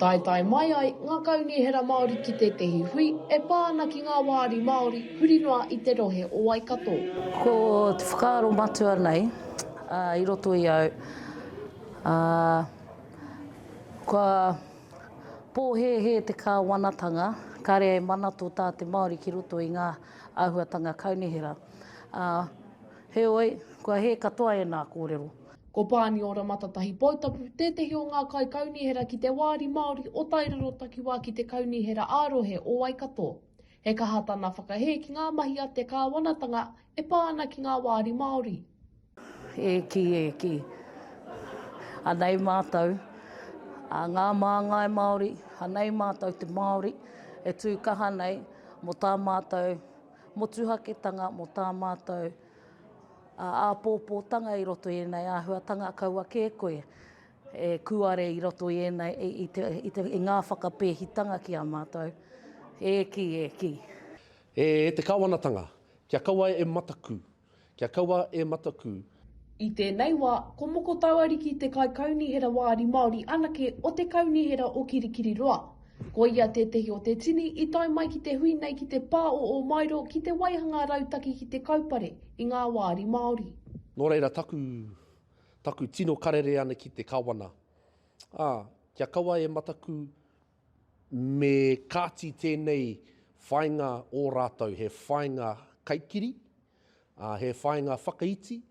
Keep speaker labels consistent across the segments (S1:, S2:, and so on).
S1: Taetae mai ai ngā kaunihera Māori ki tētehi hui e pā ana ki ngā wāri Māori huri noa i te rohe o Waikato.
S2: Ko te whakaaro matua nei i roto i au, kua pōhēhē te kāwanatanga, kāre e mana tō tā te Māori ki roto i ngā āhuatanga kaunihera. Heoi, kua hē katoa ēnā kōrero.
S1: Ko Pāniora Matatahi Poutapu tētehi o ngā kaikaunihera ki te Wāri Māori o Tairaro Takiwā ki te Kaunihera ā-Rohe o Waikato. He kaha tana whakahē ki ngā mahi a te kāwanatanga e pā ana ki ngā wāri Māori.
S2: E kī, e kī. Anei mātou, a ngā māngai Māori, anei mātou te Māori e tū kaha nei mō tā mātou motuhaketanga, mō tā mātou āpōpōtanga i roto i ēnei āhuatanga, kaua kē koe e kūare i roto i ēnei, i te, i te, i ngā whakapēhitanga ki a mātou. E kī, e kī.
S3: E te Kawanatanga, kia kaua e mataku, kia kaua e mataku.
S1: I tēnei wā, ko Moko Tauariki te Kaikaunihera Wāri Māori anake o te Kaunihera o Kirikiriroa. Ko ia tētehi o te tini i tae mai ki te hui nei ki te pā o Ōmaero ki te waihanga rautaki ki te kaupare i ngā wāri Māori.
S3: Nō reira, taku, taku tino karere ana ki te Kawana, ā, kia kaua e mataku me kāti tēnei whainga ō rātou, he whainga kaikiri, ā, he whainga whakaiti,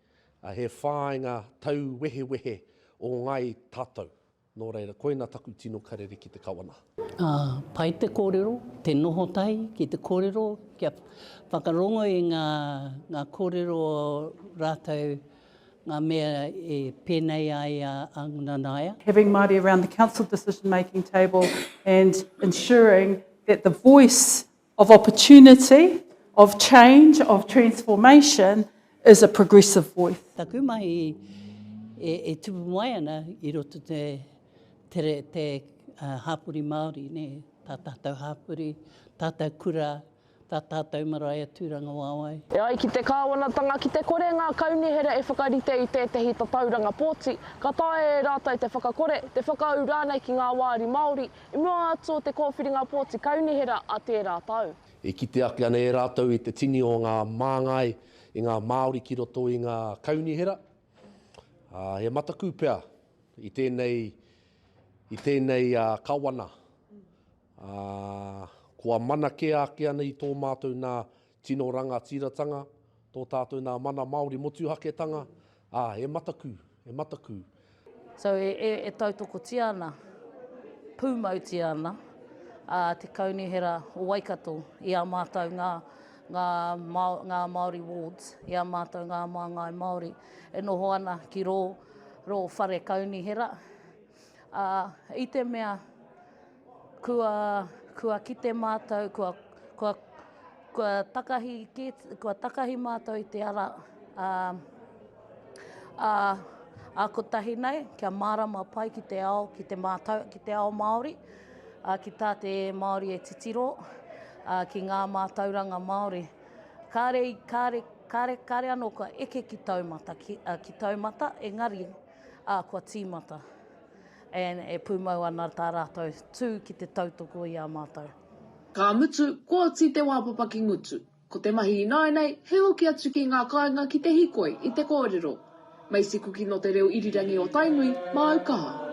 S3: ā, he whāinga tauwehewehe o ngāi tātou. Nō reira, koina taku tino karere ki te Kawana.
S4: Ā, pai te kōrero, te noho tahi ki te kōrero, kia whakarongo i ngā, ngā kōrero rātou, ngā mea e pēnei ai a, a Nanaia.
S5: Having Māori around the council decision making table and ensuring that the voice of opportunity, of change, of transformation is a progressive voice.
S4: Taku mahi e tupu mai ana i roto te te te hāpori Māori, nē, tā tātou hāpori, tātou kura, tā tātou marae a Tūrangawaewae.
S1: E ai ki te kāwanatanga, ki te kore ngā kaunihera e whakarite i tētehi tatauranga pōti, ka taea e rātou te whakakore, te whakaū rānei ki ngā wāri Māori, I mua atu o te kōwhiringa pōti kaunihera a tērā tau.
S3: E kite ake ana e rātou i te tini o ngā māngai i ngā Māori ki roto i ngā kaunihera, ā, he mataku pea i tēnei, i tēnei kawana, ā, kua mana kē ake ana i tō mātou nā tino rangatiratanga, tō tātou nā mana Māori motuhaketanga, ā, he mataku, he mataku.
S2: So e, e, e tautokotia ana, pūmautia ana a te Kaunihera o Waikato i a mātou ngā, ngā, ngā Māori wards, i a mātou ngā māngai Māori e noho ana ki rō, rō whare kaunihera. Ā, i te mea Kua, kua kite mātou, kua, kua, kua takahi kē, kua takahi mātou i te ara, ā, ā, ā kotahi nei, kia mārama pai ki te ao, ki te mātau, ki te ao Māori, ā, ki tā te Māori e titiro, ā, ki ngā mātauranga Māori. Kāre, kāre, kāre, kāre anō kua eke ki taumata, ki, ā, ki taumata, engari, ā, kua tīmata. And e pūmau ana tā rātou tū ki te tautoko i a mātou.
S1: Ka mutu, kua oti te wā papaki ngutu. Ko te mahi ināianei, he hoki atu ki ngā kāinga ki te hīkoi i te kōrero. Macy Kuki nō te reo irirangi o Tainui, māu kaha.